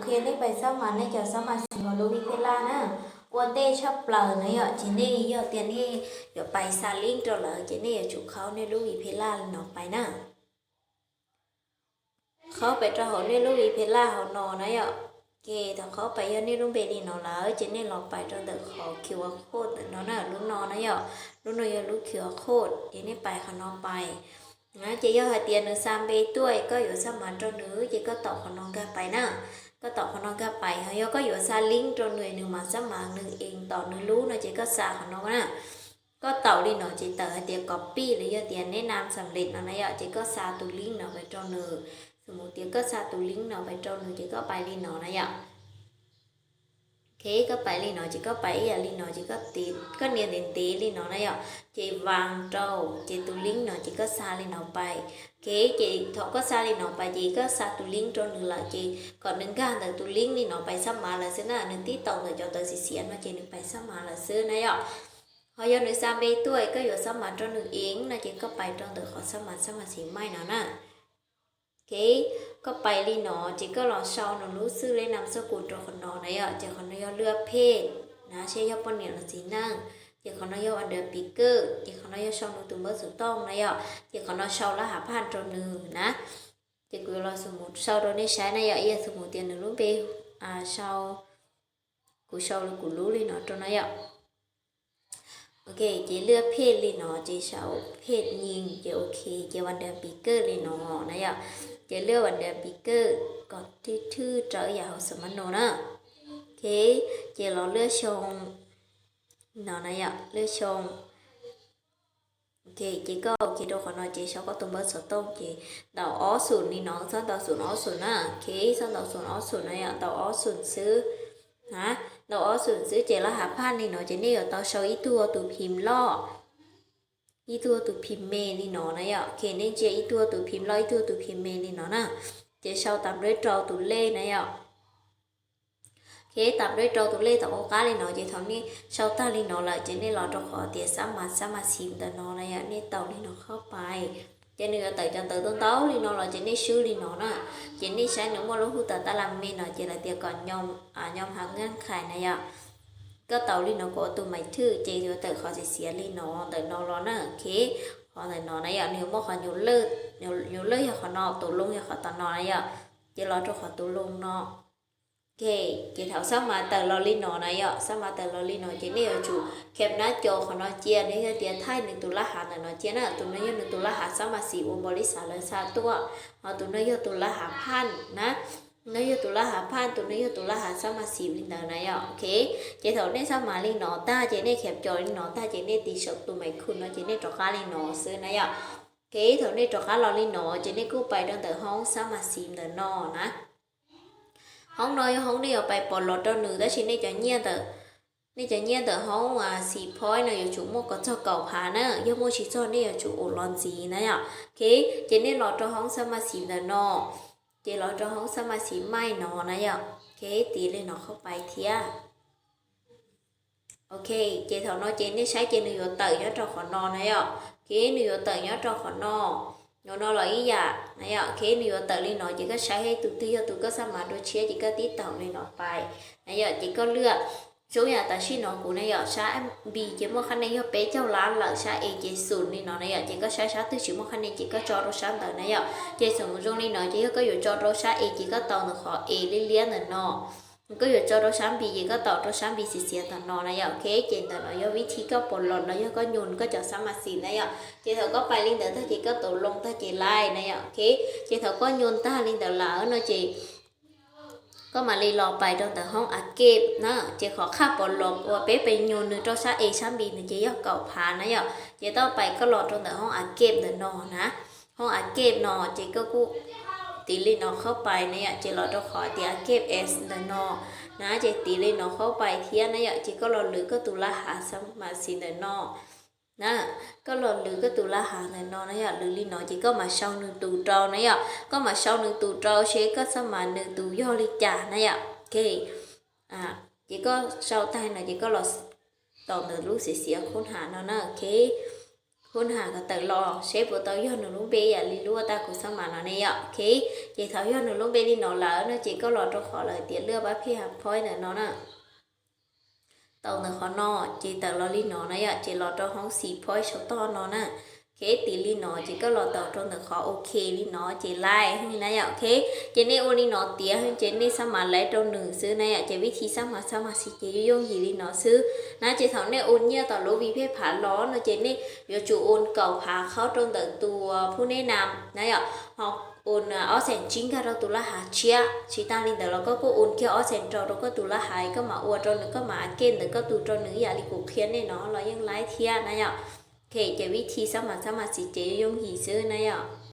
Ces nej pais xab mas nej cov xab mas xim lub Vipelar na, ua ntej tshaj plaws na yom, ces nej yog tias nej yuav pais xa link rau lawv ces nej yuav tsum khaub nej lub Vipelar li no pais na. Khaub pais rau hauv nej lub Vipelar hauv no na yom. Ces thaum khaub pais yog nej lub npe li no lawm ces nej los pais rau ntawm qhov Q R code ntawm no na, lub no na yom. Lub no yog lub Q R code ces nej pais qhov no pais. Ces yog hais tias nws xa npe tuaj koj yuav xab mas rau nws ces koj taum qhov no nkag pais na. Koj taum qhov no nkag pais, ho yog koj yuav xa link rau nws nws mam xab mas nws ees tom nws lub no ces koj xa qhov no na. Koj taum li no ces tawm hais tias copy los yog tias neb nam xam lej no na yom, ces koj xa tus link no pais rau nws. Xws mus tias koj xa tus link no pais rau nws ces koj pais li no na yom. Ok, koj pais li no ces koj pais ib yam li no ces koj tiv, koj nias ntev ntev li no na yom, ces vas rau, ces tus link no ces koj xa li no pais. Ok, ces thaum koj xa li no pais ces koj xa tus link rau nws lawm ces kom nws nkag ntawm tus link li no pais xab mas lawm xwb na, nws tib taum ntawm cov tawv xiav xiav no ces nws pais xab mas lawm xwb na yom. Ho yog nws xa npe tuaj koj yuav xab mas rau nws ees no ces koj pais rau ntawm qhov xab mas, xab mas xim maij no na. Ok, koj pais li no ces koj los sau nws lub xwb lej nam xab kus rau qhov no na yom, ces qhov no yog lwaj phej na, seb yog poj niam los txiv neej. Ces qhov no yog vas das piv kawj, ces qhov no yog sau nws tus npawb xov tooj na yom, ces qhov no sau lab hav phaj rau nws na. Ces kuv yuav los xws mus sau rau nej saib na yom, ib yam xws mus tias nws lub npe, sau, kuv sau kuv lub li no rau na yom. Ok, ces lwaj phej li no ces sau phej nyiv ces ok, ces vas das piv kawj li no na yom. Ces lwaj vas das piv kawj kom thwj thwj rau ib yam hauv xam ma no na. Ok, ces los lwaj xyoo no na yom, lwaj xyoo. Ok, ces koj ok rau qhov no ces sau koj tus npawb xov tooj ces ntaus ob xum li no, txhob ntaus xum ob xum na, ok, txhob ntaus xum ob xum na yom, ntaus ob xum xwb. Ntaus ob xum xwb ces lab hav phaj li no ces nej yuav tau sau ib tug tus phim loj, ib tug tus phim me li no na yom, ok, nej ntsia ib tug tus phim loj ib tug tus phim me li no na, ces sau tas npawb rau tus lej na yom. Ok, tas npawb rau tus lej tom qab li no ces thaum nej sau tag li no lawm ces nej los rau qhov tias xab mas, xab mas xim ntawm no na yom, nej taus li no qhov pais. Ces nws yuav tawm cov ntawv ntau ntau li no los ces nej swb li no na. Ces nej saib nws muaj lub hu tas tab las me no ces lawv tias kom nyob, nyob hav naj khais na yom. Koj taus li no kom tus mais thwj ces yuav tawm qhov xiav xiav li no ntawm no los na, ok. Qhov ntawm no na yom, nws yuav muaj qhov nyuj lawj yog qhov no, tus loo yog qhov tom no na yom. Ces los rau qhov tus loo no. Ok, ces thaum xab mas tawm los li no na yom, xab mas tawm los li no ces nej yuav tsum khem nab co qhov no cia, nws yog tias thaij nws tus lab hav ntawm no cia na, tus no yog nws tus lab hav xab mas xim uas npaum li xav lawv xa tuaj, ho tus no yog tus lab hav phaj na. No yog tus lab hav phaj, tus no yog tus lab hav xab mas xim li ntawd na yom, ok. Ces thaum nej xab mas li no tag ces nej khem co li no tag ces nej tiv saum tus mais khu no ces nej rov qab li no xwb na yom. Ok, thaum nej rov qab los li no ces nej kuj pais rau ntawm hoob xab mas xim ntawm no na. Hoob no yog hoob nej yuav pais pom los rau nws tab sis nej cov nyiaj ntawm, nej cov nyiaj ntawm hoob xim phoib no yuav tsum muaj kom txog kaum phav na, yog muaj tsis txog nej yuav tsum ua los ntxiv na yom. Ok, ces nej los rau hoob xab mas xim ntawm no, ces los rau hoob xab mas xim maij no na yom. Ok, tiv li no qhov pais thiab. Ok, ces thaum no ces nej saib ces nws yuav tawm nyob rau qhov no na yom. Ok, nws yuav tawm nyob rau qhov no, no no los ib yam na yom. Ok, nws yuav tawm li no ces koj saib tus twg yog tus koj xab mas dua tshiab ces koj tib taum li no pais na yom, ces koj lwaj. Zoo yam tam sim no kuv na yom, sab npis ces muaj qhab nia yog peb caug lab lawm, sab es ces xum li no na yom, ces koj saib sab twg tsis muaj qhab nia ces koj tso rau sab ntawd na yom. Ces xum zoo li no ces yog koj yuav tso rau sab es ces koj taus ntawm qhov es liab liab ntawm no. Koj yuav tso rau sab npis ces koj taus rau sab npis xiav xiav ntawm no na yom. Ok, ces ntawm no yog vib thib koj pom los no yog koj nyus koj cov xab mas xim na yom. Ces thaum koj pais li ntawd tag ces koj tus loo tag ces laij na yom. Ok, ces thaum koj nyus tag li ntawd lawm no ces koj mam li los pais rau ntawm hoob a kej na, ces qhov qhaj pom los uas peb pes nyus nws rau sab es sab npis no ces yog kaum phav na yom. Ces tau pais koj los rau ntawm hoob a kej ntawm no na. Hoob a kej no ces koj kuj tiv li no qhov pais na yom, ces los rau qhov tias a kej es ntawm no na, ces tiv li no qhov pais thiab na yom, ces koj los lwv koj tus lab hav xab mas xim ntawm no na. Koj los lwv koj tus lab hav ntawm no na yom, lwv li no ces koj mam sau nws tus rau na yom, koj mam sau nws tus rau seb koj xab mas nws tus yog li cas na yom. Ok, ces koj sau tag no ces koj los taus ntawm lub xiav xiav khub hav no na, ok. Kuv hais kom tawm los seb puas tau yog nws lub npe ib yam li lub uas kuv xab mas no ne yom. Ok, ces thaum yog nws lub npe li no lawm no ces koj los rau qhov lawv tias lwaj pab phij has phoj ntawm no na. Tau ntawm qhov no ces tawm los li no na yom, ces los rau hoob xim phoj saum toj no na. Ok, tiv li no ces koj los tau rau ntawm qhov ok li no ces laij na yom. Ok, ces nej ua li no tiav ces nej xab mas laij rau nws xwb na yom. Ces vib thi xab mas xab mas xim ces yooj yooj yim li no xwb na. Ces thaum nej ua nyiaj tom lub vib phej phav los no ces nej yuav tsum ua kaum phav qhaub rau ntawm tus phub neb nam na yom, ho ua ob xees tsib nkag rau tus laj hav tshiab. Tsis tas li ntawd los koj kuj ua kiag ob xees rau rau koj tus laj hav, koj mam ua rau nws, koj mam kej ntawm koj tus rau nws ib yam li kuv qhia nej no los yeej laij thiab na yom. Ok, ces vib thi xab mas xab mas xim ces yooj yooj yim xwb na yom.